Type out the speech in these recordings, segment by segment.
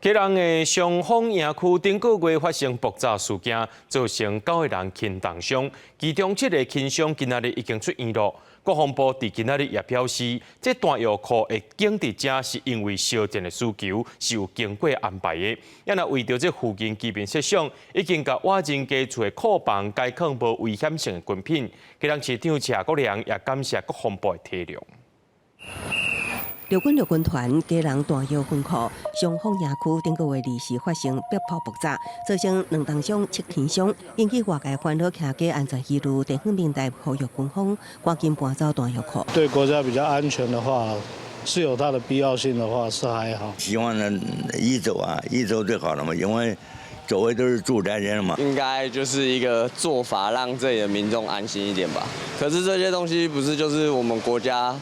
基隆的松風營區頂個月發生爆炸事件，造成九個人輕重傷，其中七個輕傷，今仔日已經出院囉。國防部佇今仔日也表示，這彈藥庫會放佇遮是因為相戰的需求是有經過安排的。也若為著這附近居民設想，已經共倚人家厝的庫房改囥無危險性的軍品。基隆市長謝國樑也感謝國防部的體諒。陸軍陸軍團基隆彈藥分庫松風營區頂個月二時發生迫炮爆炸，造成兩重傷七輕傷，引起外界煩惱，徛家安全疑慮。地方民代呼籲軍方趕緊搬走彈藥庫。對國家比較安全的話，是有它的必要性的話，是還好。希望能移走啊，移走最好了嘛，因為周圍都是住宅人嘛。應該就是一個做法，讓這裡的民眾安心一點吧。可是這些東西不是就是我們國家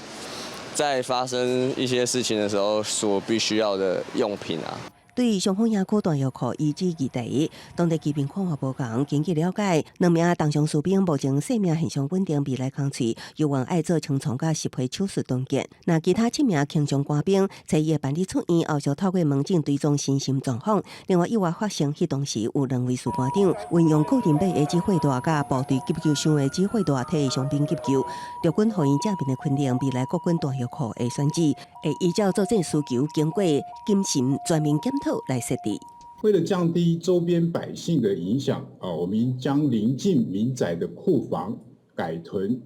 在發生一些事情的時候所必須要的用品啊。對松風營區彈藥庫遺址議題，當地居民看法無仝。根據了解，兩名重傷士兵目前生命現象穩定，未來空喙，猶原愛做清創佮植皮手術斷見。那其他七名輕傷官兵，初一辦理出院，後續透過門診追蹤身心狀況。另外，意外發生彼當時有兩位士官長運用個人買的指揮帶佮部隊急救箱的指揮帶替傷兵急救。陸軍予𪜶正面的肯定，未來國軍彈藥庫的選址會依照作戰需求，經過謹慎全面檢討來設置。為了降低周邊百姓的影響，啊，我們將鄰近民宅的庫房改囤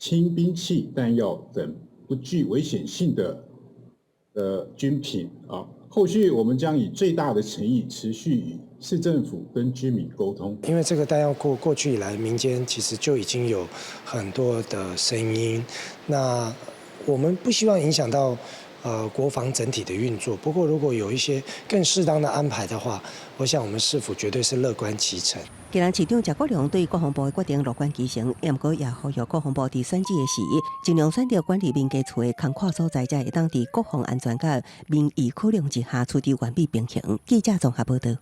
輕兵器、彈藥等不具危險性的軍品啊。後續我們將以最大的誠意，持續與市政府跟居民溝通。因為這個彈藥庫過去以來，民間其實就已經有很多的聲音。那我們不希望影響到國防整體的運作。不過，如果有一些更適當的安排的話，我想我們市府絕對是樂觀其成。基隆市長謝國樑對國防部的決定樂觀其成，毋過也呼籲國防部佇選址的時，盡量選擇管理民家厝的空曠所在，才會當佇國防安全佮民意考量之下，取得完美平衡。記者綜合報道。